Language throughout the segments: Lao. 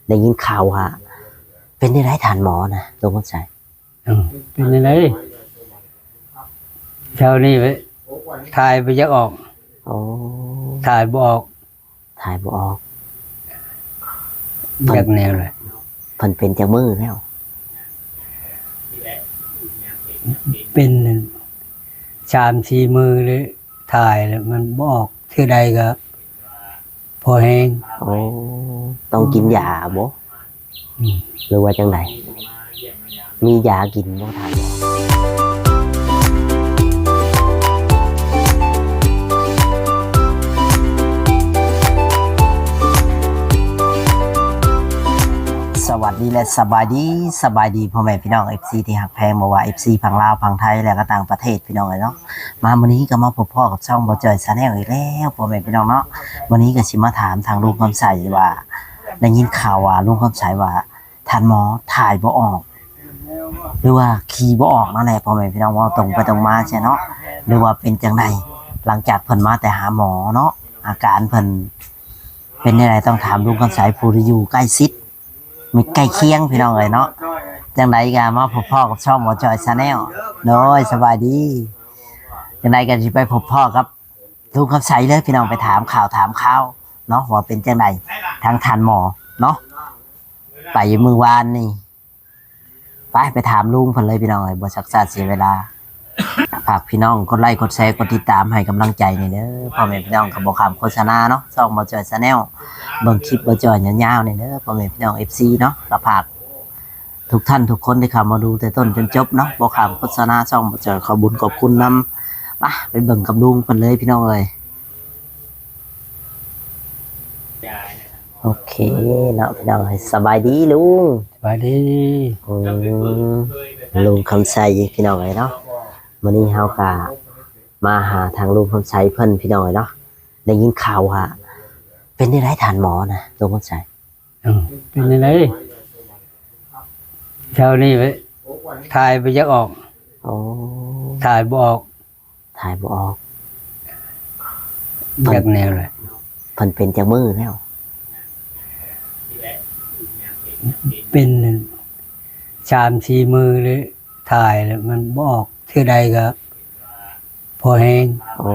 ໄດ້ຍິນຂ່າວວ່າ ເປັນແນວໃດທ່ານໝໍນະ ລຸງຄຳໃສ? ເອີ ເປັນຈັ່ງໃດ? ແຖວນີ້ຖ່າຍບໍ່ຢາກອອກ. ໂອ້ ຖ່າຍບໍ່ອອກ. ຖ່າຍບໍ່ອອກ. ເພິ່ນ ຈັກແນວແຫຼະ. ເພິ່ນເປັນຈັກມື້ແລ້ວ? ເປັນສາມສີ່ມື້ແລ້ວ ຖ່າຍແລ້ວມັນບໍ່ອອກ ເທື່ອໃດກໍພໍແຮງ. ໂອ້ ຕ້ອງກິນຢາບໍ່? ອືມ ຫຼືວ່າຈັ່ງໃດ? ມີຢາກິນບໍ່ທ່ານ? ສະຫວັດດີ ແລະ ສະບາຍດີ, ສະບາຍດີພໍ່ແມ່ພີ່ນ້ອງ ເອັຟຊີ ທີ່ຮັກແພງ, ບໍ່ວ່າ ເອັຟຊີ ຝັ່ງລາວ, ຝັ່ງໄທ ແລະ ກໍຕ່າງປະເທດ ພີ່ນ້ອງເອີຍເນາະ. ມາມື້ນີ້ກໍມາພົບພໍ້ກັບຊ່ອງບໍ່ຈ່ອຍ Channel ອີກແລ້ວ ພໍ່ແມ່ພີ່ນ້ອງເນາະ. ມື້ນີ້ກໍຊິມາຖາມທາງລຸງຄຳໃສວ່າ ໄດ້ຍິນຂ່າວວ່າລຸງຄຳໃສວ່າ ທ່ານໝໍຖ່າຍບໍ່ອອກ ຫຼືວ່າຂີ້ບໍ່ອອກນັ້ນແຫຼະ ພໍ່ແມ່ພີ່ນ້ອງ ເວົ້າຕົງໄປຕົງມາຊະເນາະ ຫຼືວ່າເປັນຈັ່ງໃດ ຫຼັງຈາກເພິ່ນມາແຕ່ຫາໝໍເນາະ ອາການເພິ່ນເປັນຈັ່ງໃດ ຕ້ອງຖາມລຸງຄຳໃສ ຜູ້ທີ່ຢູ່ໃກ້ຊິດ ມີໃກ້ຄຽງ ພີ່ນ້ອງເອີຍເນາະ. ຈັ່ງໃດກໍມາພົບພໍ້ກັບຊ່ອງບໍ່ຈ່ອຍ Channel ໂດຍ ສະບາຍດີ. ຈັ່ງໃດກໍຊິໄປພົບພໍ້ກັບລຸງຄຳໃສເລີຍ ພີ່ນ້ອງ ໄປຖາມຂ່າວຖາມຄາວເນາະ ວ່າເປັນຈັ່ງໃດ ທາງທ່ານໝໍເນາະ ໄປມື້ວານນີ້ ໄປ ໄປຖາມລຸງເພິ່ນເລີຍ ພີ່ນ້ອງເອີຍ ບໍ່ຊັກຊ້າເສຍເວລາ. ຝາກພີ່ນ້ອງກົດໄລກົດແຊ ກົດຕິດຕາມໃຫ້ກຳລັງໃຈແດ່ເດີ ພໍ່ແມ່ພີ່ນ້ອງ ກໍບໍ່ຂ້າມໂຄສະນາເນາະ ຊ່ອງບໍ່ຈ່ອຍ Channel ເບິ່ງຄລິບບໍ່ຈ່ອຍຍາວໆແດ່ເດີ ພໍ່ແມ່ພີ່ນ້ອງ ເອັຟຊີ ເນາະ. ກໍຝາກທຸກທ່ານທຸກຄົນທີ່ເຂົ້າມາດູແຕ່ຕົ້ນຈົນຈົບເນາະ ບໍ່ຂ້າມໂຄສະນາ ຊ່ອງບໍ່ຈ່ອຍ ຂອບບຸນຂອບຄຸນນຳ. ມາ ໄປເບິ່ງກັບລຸງເພິ່ນເລີຍ ພີ່ນ້ອງເອີຍ. ໂອເຄເນາະ ພີ່ນ້ອງເອີຍ ສະບາຍດີລຸງ. ສະບາຍດີ. ອືມ ລຸງຄຳໃສ ພີ່ນ້ອງເອີຍເນາະ ມື້ນີ້ເຮົາກະມາຫາທາງລຸງຄຳໃສເພິ່ນ ພີ່ນ້ອງເອີຍເນາະ. ໄດ້ຍິນຂ່າວວ່າ ເປັນແນວໃດທ່ານໝໍນະ ລຸງຄຳໃສ? ເອີ ເປັນຈັ່ງໃດ? ແຖວນີ້ຖ່າຍບໍ່ຢາກອອກ. ໂອ້ ຖ່າຍບໍ່ອອກ. ຖ່າຍບໍ່ອອກ. ເພິ່ນ ຈັກແນວແຫຼະ. ເພິ່ນເປັນຈັກມື້ແລ້ວ? ເປັນສາມສີ່ມື້ແລ້ວ ຖ່າຍແລ້ວມັນບໍ່ອອກ ເທື່ອໃດກໍພໍແຮງ. ໂອ້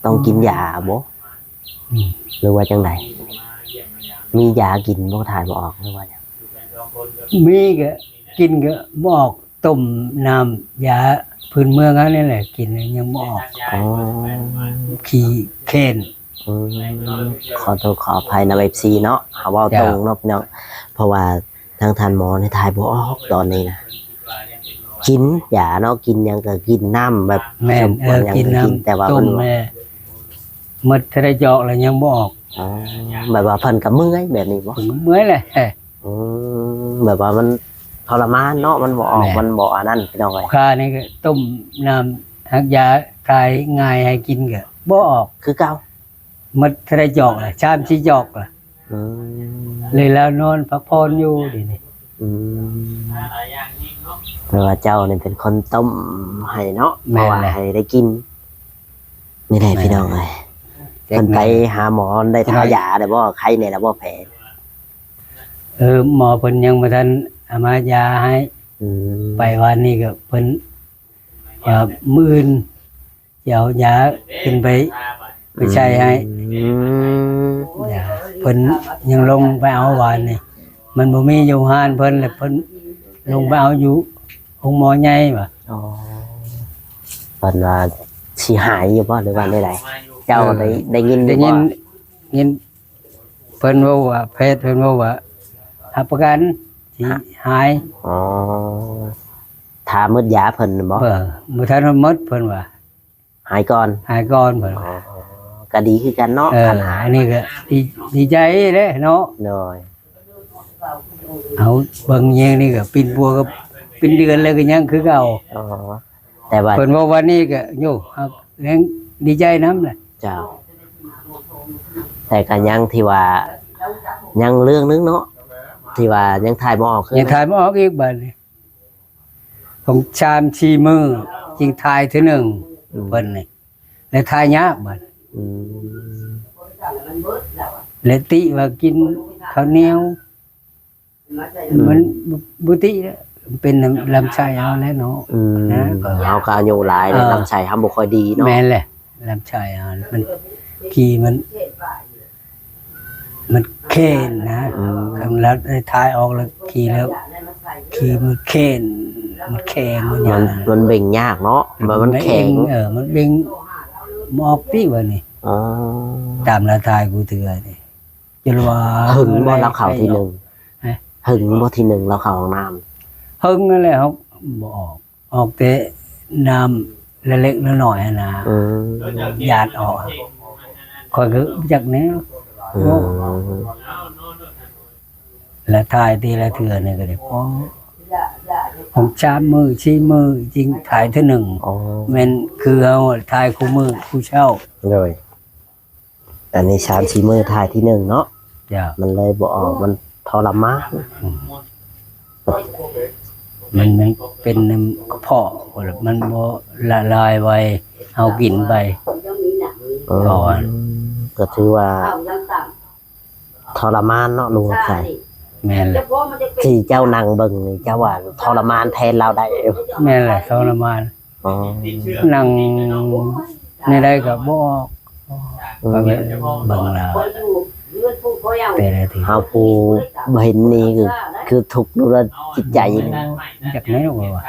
ຕ້ອງກິນຢາບໍ່? ອືມ ຫຼືວ່າຈັ່ງໃດ? ມີຢາກິນບໍ່ ຖ່າຍບໍ່ອອກ ຫຼືວ່າຫຍັງ? ມີກໍກິນກໍບໍ່ອອກ. ຕົ້ມນ້ຳຢາພື້ນເມືອງເຮົານີ້ແຫຼະ ກິນແລ້ວຍັງບໍ່ອອກ. ອໍ ຂີ້ແຄ້ນ. ອືມ ຂໍໂທດຂໍອະໄພນຳ ເອັຟຊີ ເນາະ ເຮົາເວົ້າ ເຈົ້າ ຕົງເນາະ ພີ່ນ້ອງ ເພາະວ່າທາງທ່ານໝໍນີ້ຖ່າຍບໍ່ອອກຕອນນີ້ນະ. ກິນຢາເນາະ ກິນຫຍັງກໍກິນ ນ້ຳແບບ ແມ່ນ ເອີ ກິນນ້ຳ ແຕ່ວ່າມັນ ໝົດເທົ່າໃດຈອກແລ້ວຍັງບໍ່ອອກ. ອໍ ແບບວ່າເພິ່ນກໍເມື່ອຍແບບນີ້ບໍ່? ເພິ່ນກໍເມື່ອຍແຫຼະ. ອືມ ແບບວ່າມັນທໍລະມານເນາະ ມັນບໍ່ອອກ. ແມ່ນ ມັນບໍ່ອັນນັ້ນ ພີ່ນ້ອງເອີຍ. ຂ້ານີ້ກໍຕົ້ມນ້ຳຫັກຢາ ຖ່າຍງ່າຍໃຫ້ກິນກໍບໍ່ອອກຄືເກົ່າ. ໝົດເທົ່າໃດຈອກລະ ສາມສີ່ຈອກລະ. ອືມ ເລີຍລາວນອນພັກຜ່ອນຢູ່ດຽວນີ້. ອືມ ແປວ່າເຈົ້ານີ້ເປັນຄົນຕົ້ມໃຫ້ເນາະ. ແມ່ນແຫຼະ ເພາະວ່າໃຫ້ໄດ້ກິນ. ນີ້ແຫຼະ ແມ່ນ ພີ່ນ້ອງເອີຍ. ເພິ່ນໄປຫາໝໍໄດ້ທາຢາແລ້ວບໍ່? ໄຂ້ແດ່ແລ້ວບໍ່ແຜ? ເອີ ໝໍເພິ່ນຍັງບໍ່ທັນເອົາມາຢາໃຫ້. ອືມ ໄປວານນີ້ກໍເພິ່ນວ່າມື້ອື່ນຊິເອົາຢາຂຶ້ນໄປ ໄປໃສ່ໃຫ້. ອືມ ຢາ ເພິ່ນຍັງລົງໄປເອົາວານນີ້ ມັນບໍ່ມີຢູ່ຮ້ານເພິ່ນ ແລ້ວເພິ່ນລົງໄປເອົາຢູ່ໂຮງໝໍໃຫຍ່ວ່າ. ອໍ ເພິ່ນວ່າຊິຫາຍຢູ່ບໍ່ ຫຼືວ່າແນວໃດ? ເຈົ້າ ເອີ ໄດ້ ໄດ້ຍິນຢູ່ບໍ່? ໄດ້ຍິນ ຍິນເພິ່ນເວົ້າວ່າ ແພດເພິ່ນເວົ້າວ່າຮັບປະກັນຊິຫາຍ. ອໍ ຖ້າໝົດຢາເພິ່ນບໍ່? ເອີ ບໍ່ທັນໝົດ ເພິ່ນວ່າ ຫາຍກ່ອນ ຫາຍກ່ອນເພິ່ນ. ອໍ ກໍດີຄືກັນເນາະ. ເອີ ຄັນຫາຍ ອັນນີ້ກໍດີ ດີໃຈເດ້ເນາະ. ໂດຍ ເຮົາເບິ່ງແຍງນີ້ກໍປິ່ນປົວ ກໍເປັນເດືອນແລ້ວກໍຍັງຄືເກົ່າ. ອໍ ແຕ່ວ່າເພິ່ນເວົ້າວັນນີ້ກໍ ໂຍ ເຮົາແຮງດີໃຈນຳແຫຼະ. ເຈົ້າ ແຕ່ກໍຍັງທີ່ວ່າ ຍັງເລື່ອງໜຶ່ງເນາະ ທີ່ວ່າຍັງຖ່າຍບໍ່ອອກ ຄື ຍັງຖ່າຍບໍ່ອອກອີກບາດນີ້. ຕ້ອງສາມສີ່ມື້ຈຶ່ງຖ່າຍເທື່ອໜຶ່ງ. ອືມ ເພິ່ນນີ້ ແລະຖ່າຍຍາກບາດ. ອືມ ແລະຕິວ່າກິນເຂົ້າໜຽວ ມັນບໍ່ຕິແຫຼະ ເປັນລຳໄສ້ເຮົາແຫຼະເນາະ ອືມ ນະ ເຮົາກໍອາຍຸຫຼາຍແລ້ວ ເອີ ລຳໄສ້ເຮົາບໍ່ຄ່ອຍດີເນາະ ແມ່ນແຫຼະ ລຳໄສ້ເຮົາມັນ ຂີ້ມັນ ມັນແຂງນະ ອືມ ຄັນລະໄດ້ຖ່າຍອອກແລ້ວ ຂີ້ແລ້ວ ຂີ້ມັນແຂງ ມັນແຂງ ມັນຫຍັງ ມັນ ມັນເບັ່ງຍາກເນາະ ມັນ ມັນແຂງ ເອີ ມັນເບັ່ງບໍ່ອອກຕິບາດນີ້ ອໍ ຕາມລາວຖ່າຍກູເທື່ອນີ້ ຈົນວ່າ ເຫິງບໍ່ລາວເຂົ້າທີໜຶ່ງ ຮະ ເຫິງບໍ່ທີໜຶ່ງລາວເຂົ້າຫ້ອງນ້ຳ ເຫິງນັ້ນແຫຼະ ເຮົາບໍ່ອອກ ອອກແຕ່ນ້ຳເລັກໆນ້ອຍໆຫັ້ນນະ ອືມ ຢ້ານອອກ ຂ້ອຍກໍຈັກແນວ ອືມ ແລະຖ່າຍແຕ່ລະເທື່ອນີ້ກໍໄດ້ພໍ ຫົກ ສາມມື້ ສີ່ມື້ຈຶ່ງຖ່າຍເທື່ອໜຶ່ງ ອໍ ແມ່ນຄືເຮົາຖ່າຍຄູ່ມື້ຄູ່ເຊົ້າ ໂດຍ ອັນນີ້ສາມສີ່ມື້ຖ່າຍທີໜຶ່ງເນາະ ເຈົ້າ ມັນເລີຍບໍ່ອອກ ມັນທໍລະມານ ອືມ ມັນ ມັນເປັນນຳກະເພາະ ມັນບໍ່ລະລາຍໄວ ເຮົາກິນໄປ ເອີ ກ່ອນ ກໍຖືວ່າທໍລະມານເນາະ ລຸງຄຳໄຊ ແມ່ນແຫຼະ ທີ່ເຈົ້ານັ່ງເບິ່ງນີ້ ເຈົ້າວ່າທໍລະມານແທນລາວໄດ້ ແມ່ນແຫຼະ ທໍລະມານ ອໍ ນັ່ງແນວໃດກໍບໍ່ອອກ ອືມ ກໍເບິ່ງລາວ ແຕ່ລະທີ ເຮົາຜູ້ບໍ່ເຫັນນີ້ຄື ຄືທຸກຢູ່ລະຈິດໃຈນີ້ ຈັກແນວວ່າ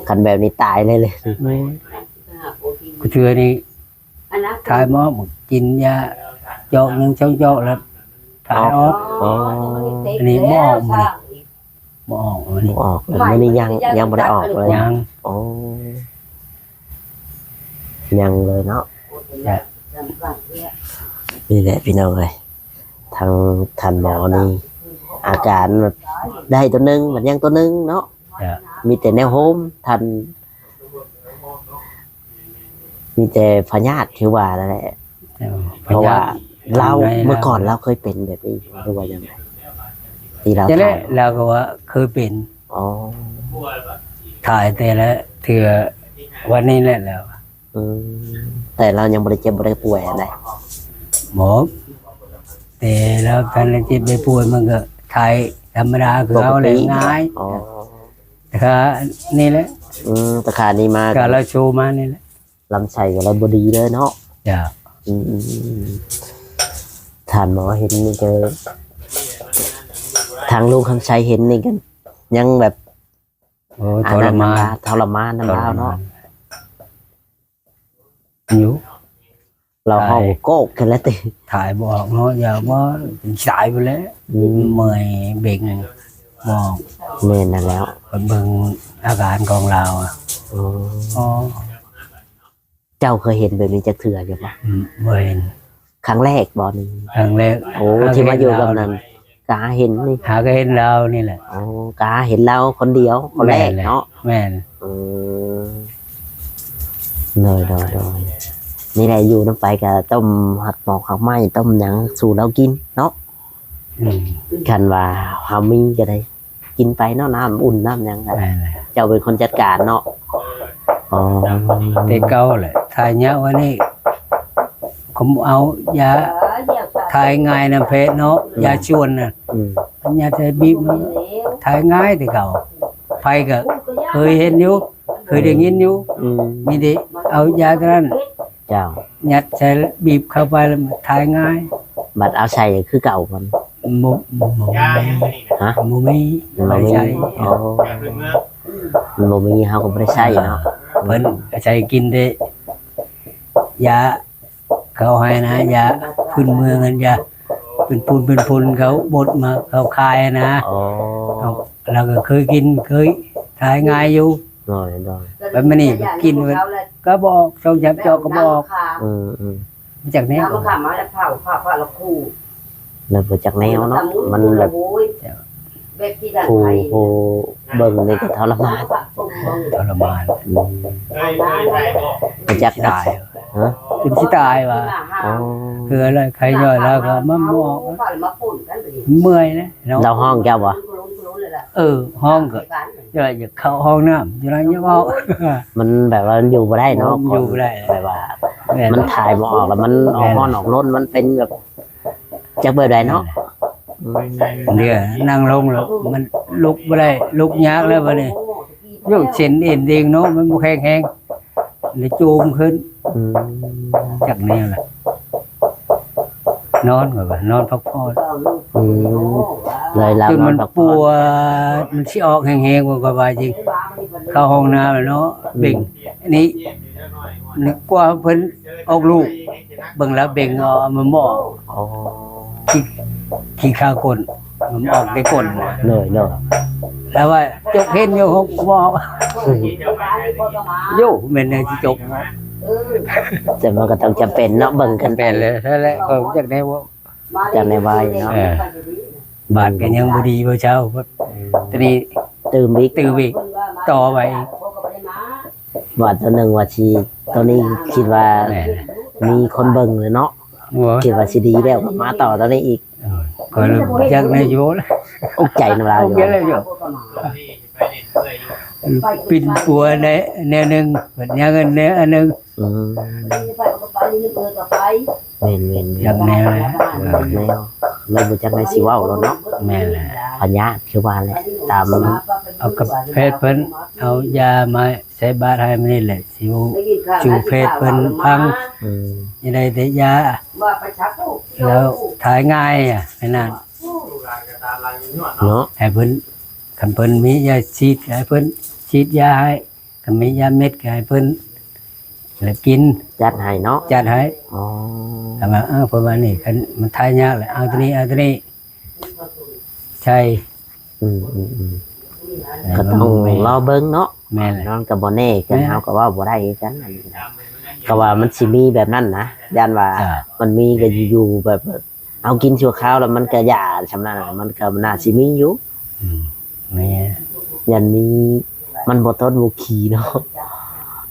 ຄັນແບບນີ້ຕາຍເລີຍ ໂອ້ຍ ກູເທື່ອນີ້ ຖ່າຍໝໍ ກິນຢາຈອກໜຶ່ງສອງຈອກແລ້ວຖ່າຍອອກ ອໍ ອັນນີ້ບໍ່ອອກມື້ນີ້ ບໍ່ອອກມື້ນີ້ ບໍ່ອອກ ມື້ນີ້ຍັງ ຍັງບໍ່ໄດ້ອອກເລີຍ ຍັງ ໂອ້ ຍັງເລີຍເນາະ ແລະ ນີ້ແຫຼະພີ່ນ້ອງເອີຍ ທາງທ່ານໝໍນີ້ ອາການໄດ້ຕົວໜຶ່ງ ມັນຍັງຕົວໜຶ່ງເນາະ ແລະ ມີແຕ່ແນວໂຮມ ທ່ານ ມີແຕ່ພະຍາດທີ່ວ່ານັ້ນແຫຼະ ເອີ ເພາະວ່າລາວ ເມື່ອກ່ອນລາວເຄີຍເປັນແບບນີ້ ຫຼືວ່າຈັ່ງໃດ ທີ່ລາວຖ່າຍ ລາວກໍວ່າເຄີຍເປັນ ອໍ ຖ່າຍແຕ່ລະເທື່ອ ວັນນີ້ແຫຼະລາວ ອືມ ແຕ່ລາວຍັງບໍ່ໄດ້ເຈັບບໍ່ໄດ້ປ່ວຍຫັ້ນໃດ ບໍ່ ແຕ່ລາວຄັນໄດ້ເຈັບໄດ້ປ່ວຍ ມັນກໍຖ່າຍທຳມະດາຄືເຮົາແຫຼະ ງ່າຍ ອໍ ແຕ່ຄານີ້ແຫຼະ ອືມ ແຕ່ຄານີ້ມາ ກະລາວໂຊມານີ້ແຫຼະ ລຳໄສ້ກໍເລີຍບໍ່ດີເລີຍເນາະ ເຈົ້າ ອືມ ທ່ານໝໍເຫັນນີ້ກໍ ທາງລຸງຄຳໄຊເຫັນນີ້ກໍຍັງແບບ ໂອ້ຍ ທໍລະມານ ທໍລະມານນຳລາວເນາະ ຢູ່ ລາວຮ້ອງໂກກກັນແລ້ວຕິ ຖ່າຍບໍ່ອອກເນາະ ຢ່າວ່າເປັນສາຍພຸ້ນແຫຼະ ອືມ ເມື່ອຍເບັງບໍ່ອອກ ແມ່ນນັ້ນແຫຼ້ວ ໄປເບິ່ງອາການຂອງລາວ ອໍ ອໍ ເຈົ້າເຄີຍເຫັນແບບນີ້ຈັກເທື່ອຢູ່ບໍ່? ອືມ ບໍ່ເຫັນ ຄັ້ງແລກບໍ່ນີ້? ຄັ້ງແລກ ໂອ້ ທີ່ມາຢູ່ກັບນັ້ນ ກະຫາເຫັນນີ້ ຫາກໍເຫັນລາວນີ້ແຫຼະ ໂອ້ ກະຫາເຫັນລາວຄົນດຽວ ຄົນແລກເນາະ ແມ່ນ ອືມ ໂດຍ ໂດຍ ໂດຍ ນີ້ແຫຼະ ຢູ່ນຳໄປກະຕົ້ມໝາກໝໍກໝາກໄມ້ ຕົ້ມຫຍັງສູ່ລາວກິນເນາະ ອືມ ຄັນວ່າເຮົາມີກໍໄດ້ ກິນໄປເນາະ ນ້ຳອຸ່ນນ້ຳຫຍັງກໍ ແມ່ນແຫຼະ ເຈົ້າເປັນຄົນຈັດການເນາະ ອໍ ແຕ່ເກົ່າແຫຼະ ຖ້າຍາກວ່ານີ້ ກໍເອົາຢາຖ່າຍງ່າຍນຳແພດເນາະ ອືມ ຢາຊວນນະ ອືມ ອັນຢາຖ່າຍບີບມັນຖ່າຍງ່າຍແຕ່ເກົ່າ ໃຜກໍເຄີຍເຫັນຢູ່ ເຄີຍໄດ້ຍິນຢູ່ ອືມ ມີແຕ່ເອົາຢາຕົວນັ້ນ ເຈົ້າ ຍັດໃສ່ບີບເຂົ້າໄປແລ້ວມັນຖ່າຍງ່າຍ ບັດເອົາໃສ່ຄືເກົ່າມັນ ບໍ່ ບໍ່ ບໍ່ມີ ຮະ ບໍ່ມີ ບໍ່ມີ ບໍ່ໄດ້ໃຊ້ ອໍ ມັນບໍ່ມີ ເຮົາກໍບໍ່ໄດ້ໃຊ້ເນາະ ເອີ ເພິ່ນກໍໃຊ້ກິນແຕ່ຢາເຂົາໃຫ້ນະ ຢາພື້ນເມືອງຫັ້ນ ຢາເປັນພຸ້ນເປັນພຸ້ນ ເຂົາບົດມາ ເຂົາຂາຍນະ ອໍ ເຮົາ ລາວກໍເຄີຍກິນ ເຄີຍຖ່າຍງ່າຍຢູ່ ໂດຍ ໂດຍ ແລ້ວມື້ນີ້ກໍກິນ ກໍບໍ່ອອກ ສອງສາມຈອກກໍບໍ່ອອກ ອືມ ອືມ ຈັກແນວ ນ້ຳມັນຂ້າມມາແລ້ວເຜົາ ເຜົາ ເຜົາແລ້ວຂູດ ແລ້ວບໍ່ຈັກແນວເນາະ ມັນແບບ ແບບທີ່ດັງໄຟ ຜູ້ເບິ່ງນີ້ກໍທໍລະມານ ທໍລະມານ ອືມ ບໍ່ຈັກ ຊິຕາຍ ຮະ ເປັນຊິຕາຍວ່າ ອໍ ເຄືອລະໄຄຍ່ອຍລາວກໍມາໝໍ ເມື່ອຍເດ້ເນາະ ລາວຮ້ອງເຈົ້າບໍ່? ເອີ ຮ້ອງກໍ ເຈົ້າຢາກເຂົ້າຫ້ອງນ້ຳຢູ່ນັ້ນ ຢາກອອກ ມັນແບບວ່າມັນຢູ່ບໍ່ໄດ້ເນາະ ມັນຢູ່ບໍ່ໄດ້ ແບບວ່າ ແມ່ນ ມັນຖ່າຍບໍ່ອອກ ແລ້ວມັນອອກຮ້ອນອອກລົນ ມັນເປັນແບບ ຈັກແບບໃດເນາະ ແມ່ນແຫຼະ ອືມ ເດ ນັ່ງລົງແລ້ວມັນລຸກບໍ່ໄດ້ ລຸກຍາກແລ້ວບັດນີ້ ໂຍກເສັ້ນເອັນເອງເນາະ ມັນບໍ່ແຂງແຮງ ແລ້ວໂຈມຂຶ້ນ ອືມ ຈັກແນວລະ ນອນ ຂ້ອຍວ່ານອນພັກຜ່ອນ ອືມ ເລີຍລາວ ຈົນມັນ ນອນພັກຜ່ອນ ປວດ ມັນຊິອອກແຮງໆ ຂ້ອຍວ່າຈິງ ເຂົ້າຫ້ອງນ້ຳແລ້ວເນາະ ອືມ ເບັ່ງ ນີ້ ນີ້ກວ່າເພິ່ນອອກລູກ ເບິ່ງແລ້ວເບັ່ງເອົາມາໝໍ້ ອໍ ຂີ້ ຂີ້ຂາກົ້ນ ມັນອອກແຕ່ກົ້ນ ໂດຍໆ ແລ້ວວ່າຈົກເຫັນຢູ່ຫົກໝໍ້ ອືມ ໂຍ ແມ່ນແນວຊິຈົກ ແຕ່ມັນກໍຕ້ອງຈຳເປັນເນາະ ເບິ່ງກັນໄປ ແມ່ນແຫຼະ ແທ້ແຫຼະ ຂ້ອຍຈັກແນວເວົ້າ ຈຳແນວວ່າຢູ່ເນາະ ເອີ ບາດກໍຍັງບໍ່ດີບໍ່ເຊົາ ເອີ ຕອນນີ້ຕື່ມອີກ ຕື່ມອີກ ຕໍ່ໄປອີກ ວ່າຕົວໜຶ່ງວ່າຊິ ຕົວນີ້ຄິດວ່າ ແມ່ນ ມີຄົນເບິ່ງແລ້ວເນາະ ໂອ້ຍ ຄິດວ່າຊິດີແລ້ວ ກໍມາຕໍ່ຕົວນີ້ອີກ ເອີ ຂ້ອຍຢາກໄດ້ຢູ່ ອຸກໃຈນຳລາວຢູ່ ອຸກໃຈແລ້ວຢູ່ ປິ່ນປົວແນວ ແນວໜຶ່ງ ບັດຍາເງິນແນວອັນໜຶ່ງ ອືມ ແມ່ນໆໆ ຢາກແນວແຫຼະ ຢາກແນວ ເລີຍບໍ່ຈັກໃຫ້ຊິເວົ້າແລ້ວເນາະ ແມ່ນແຫຼະ ພະຍາດຄືວ່າແຫຼະ ຕາມ ເອົາກາແຟດເພິ່ນ ເອົາຢາມາໃສ່ບາດໃຫ້ມື້ນີ້ແຫຼະ ຊິເວົ້າສູ່ແພດເພິ່ນຟັງ ອືມ ຍັງໄດ້ແຕ່ຢາ ແລ້ວຖ່າຍງ່າຍ ອັນນັ້ນ ເນາະ ໃຫ້ເພິ່ນ ຄັນເພິ່ນມີຢາສີດ ໃຫ້ເພິ່ນສີດຢາໃຫ້ ຄັນມີຢາເມັດກໍໃຫ້ເພິ່ນ ແລ້ວກິນ ຈັດໃຫ້ເນາະ ຈັດໃຫ້ ອໍ ຄັນວ່າ ເອີ ເພິ່ນວ່ານີ້ ຄັນມັນຖ່າຍຍາກແລ້ວ ເອົາຕົວນີ້ ເອົາຕົວນີ້ໃສ່ ອືມໆໆ ກໍຕ້ອງລໍເບິ່ງເນາະ ແມ່ນແຫຼະ ມັນກໍບໍ່ແນ່ຄືກັນ ແມ່ນ ເຮົາກໍເວົ້າບໍ່ໄດ້ຄືກັນ ກໍວ່າມັນຊິມີແບບນັ້ນນະ ຢ້ານວ່າ ອ່າ ມັນມີກໍຢູ່ໆ ແບບ ເຮົາກິນຊົ່ວຄາວແລ້ວມັນກະຢາສ່ຳນັ້ນ ມັນກະໜ້າຊິມີຢູ່ ອືມ ແມ່ນ ຢ້ານມີ ມັນບໍ່ຕົນບໍ່ຂີ້ເນາະ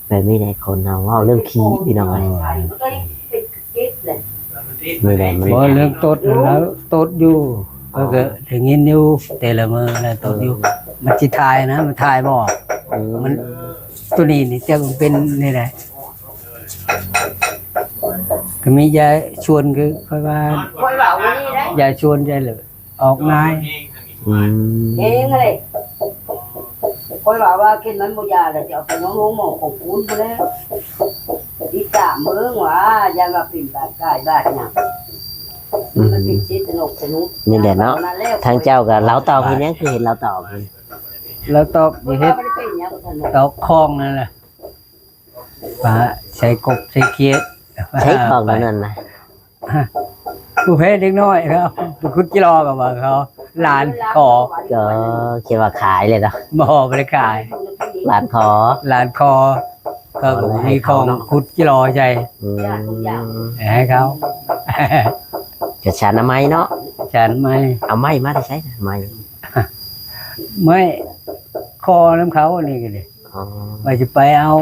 ແບບນີ້ແຫຼະ ຄົນເຮົາເວົ້າເລື່ອງຂີ້ ພີ່ນ້ອງເອີຍ ນີ້ແຫຼະ ມັນ ບໍ່ ເລື່ອງຕົດນັ້ນລະຕົດຢູ່ ຂ້ອຍກໍໄດ້ຍິນຢູ່ ແຕ່ລະມື້ລະຕົດຢູ່ ມັນຊິຖ່າຍນະ ມັນຖ່າຍບໍ່ອອກ ອືມ ມັນ ຕົວນີ້ນີ້ຈັກມັນເປັນແນວໃດ ກໍມີຢາຊວນ ຄືຂ້ອຍວ່າ ຢາຊວນໃສ່ເລີຍ ອອກງ່າຍ ອືມ ເອງເລີຍ ຂ້ອຍວ່າ ວ່າກິນມັນບໍ່ຢາແລ້ວ ຊິເອົາໄປນອນໂຮງໝໍຂອງຄູນພຸ້ນແຫຼະ ຕິດຕາມເບິ່ງວ່າ ຢ້ານວ່າເປັນບາດກາຍບາດຫຍັງ ອືມ ມັນເປັນເສດສະໜຸກສະໜຸກ ນີ້ແຫຼະເນາະ ທາງເຈົ້າກໍລາວຕອບເຮັດຫຍັງ ຄືເຫັນລາວຕອບ ລາວຕອບເຮັດ ຕອກຂອງນັ້ນແຫຼະ ປາໃສ່ກົບໃສ່ຂຽດ ໃສ່ຂອງອັນນັ້ນນະ ຜູ້ແພ້ເດັກນ້ອຍເຂົາໄປຂຸດຈີ່ລໍ ກໍວ່າເຂົາຫຼານຂໍ ກໍຄິດວ່າຂາຍເລີຍເນາະ ບໍ່ ບໍ່ໄດ້ຂາຍ ຫຼານຂໍ ຫຼານຂໍ ເຂົາກໍມີຂອງຂຸດຈີ່ລໍໃສ່ ອືມ ໃຫ້ເຂົາ ຈະສັນອະໄມ້ເນາະ ສັນໄມ້ ເອົາໄມ້ມາແຕ່ໃສ ໄມ້ ໄມ້ຂໍນຳເຂົານີ້ກໍດີ ອໍ ວ່າຊິໄປເອົາ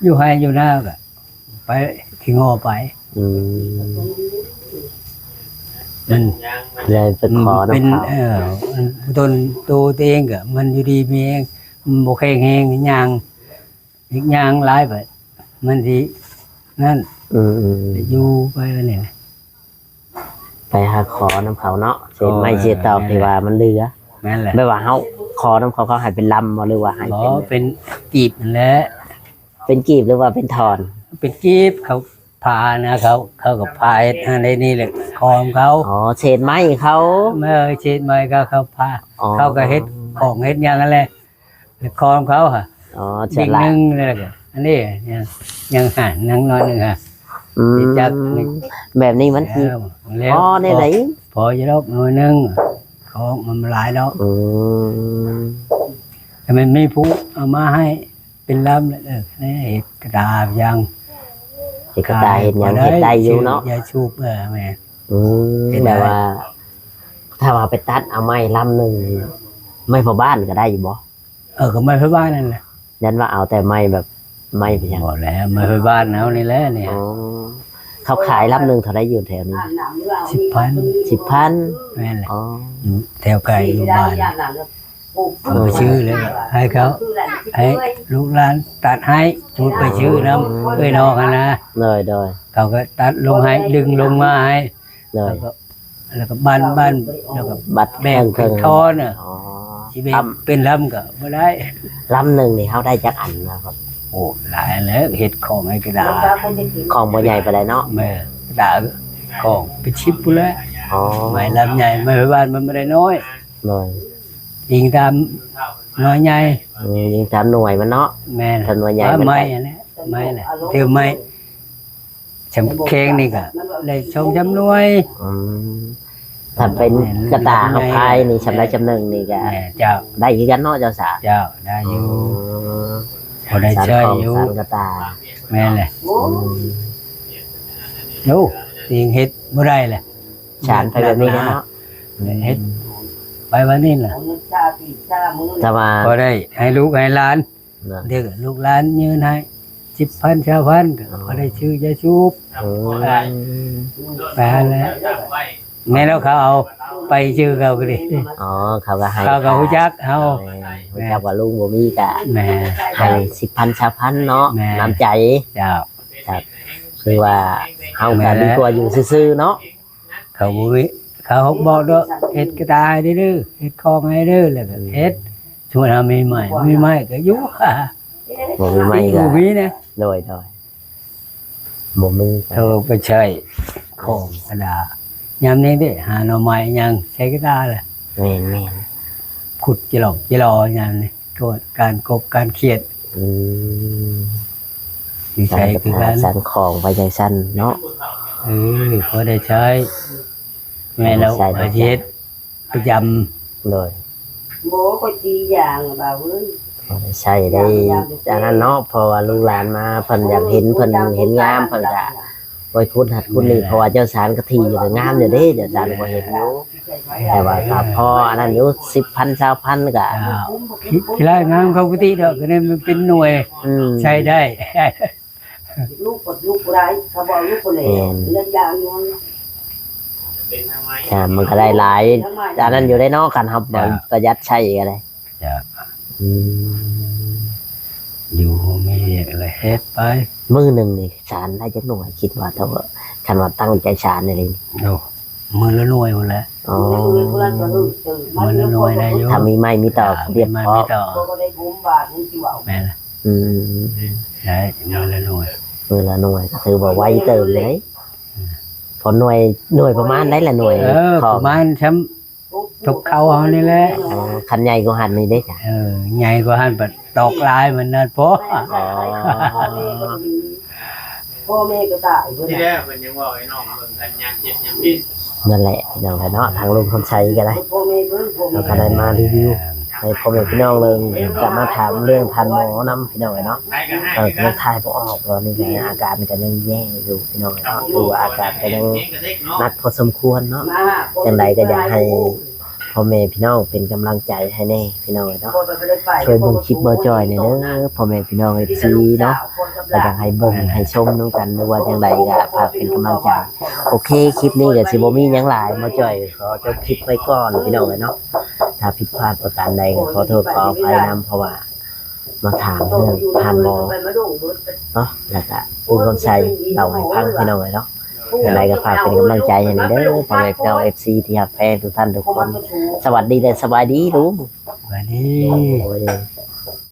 ຢູ່ໄຮ່ຢູ່ນາກໍໄປທີ່ງໍໄປ ອືມ ມັນ ເລີຍໄປຂໍນຳເຂົາ ເອີ ຕົນໂຕຕົວເອງກໍມັນຢູ່ດີມີແຮງ ມັນບໍ່ແຂງແຮງຍ່າງ ອີກຍ່າງຫຼາຍໄປ ມັນຊິນັ້ນ ອືມໆໆ ຢູ່ໄປແບບນີ້ ໄປຫາຂໍນຳເຂົາເນາະ ເສດໄມ້ເສດຕອກທີ່ວ່າມັນເຫຼືອ ແມ່ນແຫຼະ ແບບວ່າເຮົາຂໍນຳເຂົາ ເຂົາໃຫ້ເປັນລຳບໍ່ ຫຼືວ່າໃຫ້ເປັນ ເປັນກີບຫັ້ນແຫຼະ ເປັນກີບ ຫຼືວ່າເປັນທ່ອນ ເປັນກີບ ເຂົາຜ່ານະ ເຂົາ ເຂົາກໍຜ່າເຮັດອັນນີ້ແຫຼະ ຂອງເຂົາ ອໍ ເສດໄມ້ເຂົາ ເອີ ເສດໄມ້ເຂົາ ເຂົາຜ່າ ອໍ ເຂົາກໍເຮັດຂອງເຮັດຫຍັງຫັ້ນແຫຼະ ຂອງເຂົາຫະ ອໍ ສ່ວນຫຼາຍ ໜຶ່ງແລ້ວກໍອັນນີ້ຍັງ ຍັງຫັ້ນ ຍັງໜ້ອຍໜຶ່ງຫະ ອືມ ຈັກ ແບບນີ້ມັນຊິ ແລ້ວ ພໍແນວໃດ ພໍຢູ່ດອກໜ້ອຍໜຶ່ງ ຂອງມັນບໍ່ຫຼາຍດອກ ອືມ ແຕ່ມັນມີຜູ້ເອົາມາໃຫ້ເປັນລຳ ເອີ ເຮັດກະດາຫຍັງ ເຮັດກະດາເຮັດຫຍັງ ເຮັດໄດ້ຢູ່ເນາະ ຢາສູບ ເອີ ແມ່ນ ອືມ ເຮັດໄດ້ ແບບວ່າ ຖ້າວ່າໄປຕັດເອົາໄມ້ລຳໜຶ່ງ ໄມ້ພໍ່ບ້ານກໍໄດ້ຢູ່ບໍ່? ເອີ ກໍໄມ້ໄຟຟ້ານັ້ນແຫຼະ ຢ້ານວ່າເອົາແຕ່ໄມ້ແບບ ໄມ້ເປັນຫຍັງ ບໍ່ແລ້ວ ໄມ້ໄຟຟ້າເຮົານີ້ແຫຼະນີ້ ອໍ ເຂົາຂາຍລຳໜຶ່ງເທົ່າໃດຢູ່ແຖວນີ້? ສິບພັນ ສິບພັນ ແມ່ນແຫຼະ ອໍ ຢູ່ແຖວໃກ້ຢູ່ບ້ານ ເພິ່ນໄປຊື້ແລ້ວ ໃຫ້ເຂົາ ໃຫ້ລູກຫຼານຕັດໃຫ້ ສູດໄປຊື້ນຳເອື້ອຍນ້ອງຫັ້ນນະ ໂດຍໆ ເຂົາກໍຕັດລົງໃຫ້ ດຶງລົງມາໃຫ້ ໂດຍ ແລ້ວກໍ ແລ້ວກໍບັ້ນໆ ແລ້ວກໍບັດແບ່ງເປັນທ່ອນນະ. ອໍ ຊິແບ່ງເປັນລຳກໍບໍ່ໄດ້. ລຳໜຶ່ງນີ້ເຮົາໄດ້ຈັກອັນນະຄັບ? ໂອ້ ຫຼາຍແລ້ວ ເຮັດຂອງໃຫ້ກະດາ ຂອງບໍ່ໃຫຍ່ປານໃດເນາະ. ແມ່ນ ກະດາຂອງເປັນສິບພຸ້ນແຫຼະ. ອໍ ໄມ້ລຳໃຫຍ່ ໄມ້ບ້ານມັນບໍ່ໄດ້ນ້ອຍ. ໂດຍ ອີງຕາມໜ່ວຍໃຫຍ່. ອືມ ອີງຕາມໜ່ວຍມັນເນາະ. ແມ່ນ ຕາມໜ່ວຍໃຫຍ່ ໄມ້ຫັ້ນແຫຼະ ໄມ້ແຫຼະ ຖືໄມ້ ຊຳແຂງນີ້ກໍໄດ້ສອງສາມໜ່ວຍ. ອືມ ຖ້າເປັນກະຕ່າເຮົາພາຍນີ້ ຊຳໃດຊຳໜຶ່ງນີ້ກໍ ແມ່ນ ເຈົ້າ ໄດ້ຄືກັນເນາະເຈົ້າສາ. ເຈົ້າ ໄດ້ຢູ່ ອໍ ພໍໄດ້ໃຊ້ຢູ່ ສານຂອງ ສານກະຕ່າ. ແມ່ນແຫຼະ. ອືມ ໂອ້ ອີງເຮັດບໍ່ໄດ້ແຫຼະ ສານໄປແບບນີ້ເນາະ. ເຮັດໄປວ່ານີ້ລະ ແຕ່ວ່າພໍໄດ້ໃຫ້ລູກໃຫ້ຫຼານ ເນາະ ເດັກລູກຫຼານຍື່ນໃຫ້ສິບພັນ ຊາວພັນ ກໍ ອໍ ພໍໄດ້ຊື້ຢາສູບ. ໂອ້ ອ່າ ໄປຫັ້ນແຫຼະ. ແມ່ນແລ້ວ ເຂົາເອົາໄປຊື່ເຂົາກໍດີ. ອໍ ເຂົາກໍໃຫ້ ເຂົາກໍຮູ້ຈັກເຮົາ. ແມ່ນ ຮູ້ຈັກວ່າລຸງບໍ່ມີກໍ ແມ່ນ ໃຫ້ສິບພັນ ຊາວພັນເນາະ. ແມ່ນ ນ້ຳໃຈ. ເຈົ້າ ຄືວ່າເຮົາກໍ ແມ່ນແຫຼະ ດີກວ່າຢູ່ຊື່ໆເນາະ. ເຂົາບໍ່ມີ ເຂົາບອກເນາະ ເຮັດກະຕ່າໃຫ້ເດີ ເຮັດຂອງໃຫ້ເດີ ແລ້ວກໍເຮັດ. ສົມມຸດເຮົາມີໄມ້ ມີໄມ້ກໍຢູ່ ບໍ່ມີໄມ້ກໍ ບໍ່ມີນະ. ໂດຍໆ ບໍ່ມີກໍ ເຂົາໄປໃຊ້ຂອງກະດາ ຍາມນີ້ເດ້ ຫາໜໍ່ໄມ້ຫຍັງໃຊ້ກະດາແຫຼະ. ແມ່ນໆ ຂຸດຈິຫຼອກຈິຫຼໍຍາມນີ້ ການກົບການຂຽດ. ອືມ ຢູ່ໃສຄືກັນ ສານຂອງໄປຈັ່ງຊັ້ນເນາະ. ເອີ ພໍໄດ້ໃຊ້ ແມ່ນແລ້ວ ພໍໄດ້ໃຊ້ ເຮັດປະຈຳ. ໂດຍ ໂອ້ ຂ້ອຍຕີຢາງບ່າວເອີຍ ພໍໄດ້ໃຊ້ໄດ້ ຢາງ ອັນນັ້ນເນາະ. ເພາະວ່າລູກຫຼານມາ ເພິ່ນຢາກເຫັນ ເພິ່ນເຫັນງາມ ເພິ່ນກະ ໂອ້ຍ ຂຸດຫັ້ນຂຸດນີ້. ແມ່ນແຫຼະ ເພາະວ່າເຈົ້າສານກະຖີ່ກໍງາມຢູ່ເດ້ ເຈົ້າສານກໍເຫັນຢູ່. ແຕ່ວ່າກໍພໍອັນນັ້ນຢູ່ ສິບພັນ ຊາວພັນກໍ ເຈົ້າ ຂີ້ ຂີ້ລ້າຍງາມເຂົ້າກຸຕິດອກ ກໍໄດ້ມັນເປັນໜ່ວຍ. ອືມ ໃຊ້ໄດ້ ລູກກໍລູກບໍ່ໄດ້ ເຂົາບໍ່ເອົາລູກບໍ່ແລ້ວ. ແມ່ນ ເລື່ອງຢາງຢູ່ ແຕ່ມັນກໍໄດ້ຫຼາຍອັນນັ້ນຢູ່ໄດ໋ເນາະ ຄັນເຮົາ ເຈົ້າ ປະຢັດໃຊ້ກໍໄດ້. ເຈົ້າ ອືມ ຢູ່ມີວຽກແລ້ວເຮັດໄປ. ມື້ໜຶ່ງນີ້ສານໄດ້ຈັກໜ່ວຍ ຄິດວ່າ ຖ້າວ່າ ຄັນວ່າຕັ້ງໃຈສານອີ່ຫຼີ? ໂອ້ ມື້ລະໜ່ວຍພຸ້ນແຫຼະ. ອໍ ມື້ລະໜ່ວຍໄດ້ຢູ່ ຖ້າມີໄມ້ມີຕອກ ອ່າ ຮຽບພໍ. ມີໄມ້ມີຕອກ ແມ່ນລະ. ອືມ ໄດ້ມື້ລະໜ່ວຍ ມື້ລະໜ່ວຍກໍຖືວ່າໄວເຕີບເລີຍ. ອືມ ພໍໜ່ວຍ ໜ່ວຍປະມານໃດລະໜ່ວຍ? ເອີ ປະມານຊ່ຳ ທົບເຂົ່າເຮົານີ້ແຫຼະ. ອໍ ຄັນໃຫຍ່ກວ່າຫັ້ນນີ້ເດ້? ເອີ ໃຫຍ່ກວ່າຫັ້ນ ບັດຕອກລາຍມັນນັ້ນພໍ. ອໍ ພໍ່ແມ່ກໍຕາຍເບິດ. ທີ່ແລກເພິ່ນຍັງເວົ້າໃຫ້ນ້ອງເບິ່ງກັນຍາມເຈັບຍາມເປັນ. ນັ້ນແຫຼະ ພີ່ນ້ອງເອີຍເນາະ ທາງລຸງຄຳໄຊກໍໄດ້ ເຮົາກໍໄດ້ມາຣີວິວໃຫ້ພໍ່ແມ່ພີ່ນ້ອງເບິ່ງ ກໍມາຖາມເລື່ອງທ່ານໝໍນຳ ພີ່ນ້ອງເອີຍເນາະ. ເອີ ຍັງຖ່າຍບໍ່ອອກ ຕອນນີ້ກໍອາການກໍຍັງແຍ່ຢູ່ ພີ່ນ້ອງເອີຍເນາະ ຖືວ່າອາການກໍຍັງໜັກພໍສົມຄວນເນາະ. ຈັ່ງໃດກໍຢາກໃຫ້ພໍ່ແມ່ພີ່ນ້ອງເປັນກຳລັງໃຈໃຫ້ແດ່ ພີ່ນ້ອງເອີຍເນາະ ຊ່ວຍເບິ່ງຄລິບບໍ່ຈ່ອຍແດ່ເດີ ພໍ່ແມ່ພີ່ນ້ອງເອັຟຊີເນາະ. ກໍຢາກໃຫ້ເບິ່ງໃຫ້ຊົມນຳກັນ ຫຼືວ່າຈັ່ງໃດກໍຝາກເປັນກຳລັງໃຈ. ໂອເຄ ຄລິບນີ້ກໍຊິບໍ່ມີຫຍັງຫຼາຍ ໝໍຈ່ອຍຂໍຈົບຄລິບໄວ້ກ່ອນ ພີ່ນ້ອງເອີຍເນາະ. ຖ້າຜິດພາດປະການໃດກໍຂໍໂທດຂໍອະໄພນຳ ເພາະວ່າມາຖາມເລື່ອງທ່ານໝໍເນາະ ແລ້ວກໍລຸງຄຳໄຊເລົ່າໃຫ້ຟັງ ພີ່ນ້ອງເອີຍເນາະ. ຈັ່ງໃດກໍຝາກເປັນກຳລັງໃຈໃຫ້ແດ່ເດີ ພໍ່ແມ່ພີ່ນ້ອງເອັຟຊີທີ່ຮັກແພງທຸກທ່ານທຸກຄົນ. ສະຫວັດດີ ແລະ ສະບາຍດີລຸງ. ສະບາຍດີ. ໂອ້ຍ